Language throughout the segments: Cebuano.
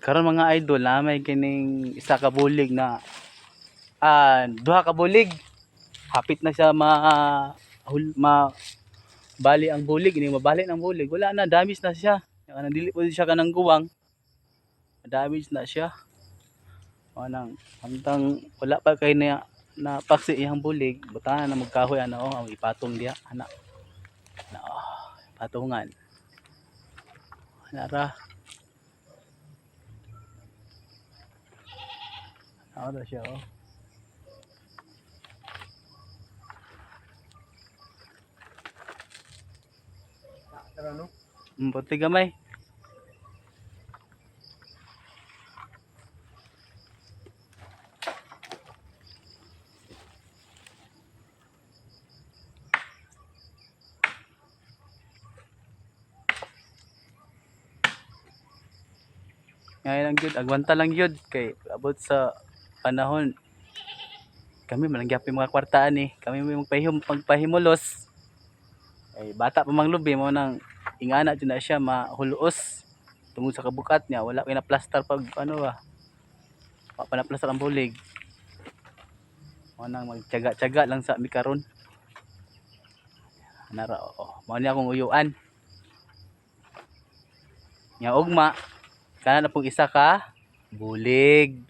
Karon, mga idol, na may kining isa ka bulig na duha ka bulig. Hapit na siya ma bali ang bulig ini, mabali ng bulig. Wala na, damage na siya. Kanang dili po siya kanang guwang. Damage na siya. Anang samtang wala pa kay na na paksi iyang bulig, butahan na magkahoy ana, oh, ang ipatong diha ana. Na, oh, patungan. Ana ra. Ana siya, oh. Tara, no? Puti gamay. Ngayon lang yun, agwanta lang yun kay abot sa panahon kami man lang gyapon mga kwartaan eh. Kami may magpahimulos. Ay bata pa mang lubi mo nang ingana jud na siya mahuluos tungod sa kabukat niya, wala kay na plaster pag ano ba. Wa pa na plaster ang bulig. Mo nang magtiyaga-tiyaga lang sa mi karon. Nara, oo. Mao ni akong uyuan. Nya ugma kana na pong isa ka bulig.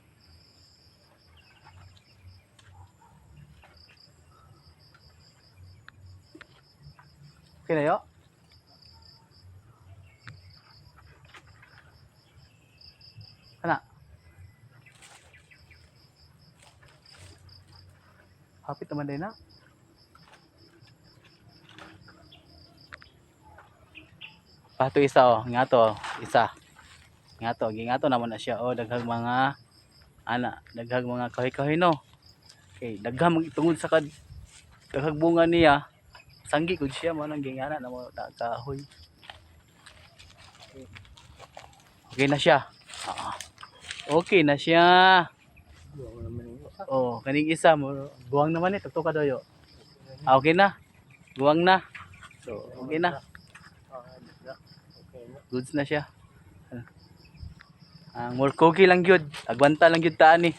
Okay na yo? Ana. Hapit naman din na. Pato isa, oh, nga to, isa. Nga to, gingato naman na siya, oh, daghang mga ana, daghang mga kahoy-kahoy, no. Okay, daghang mag tungod sa kad daghang bunga niya. Sanggi gud siya mo nang gingana na mo na kahoy. Okay na siya. Ah. Okay na siya. Buwang naman yung isa. Oh, kaning isa mo, buwang naman eh, tugto ka doyo. Ah, okay na. Buwang na. So, okay na. Ah, na. Okay na. Goods na siya. Ang more cookie lang gyud. Agwanta lang gyud taan eh.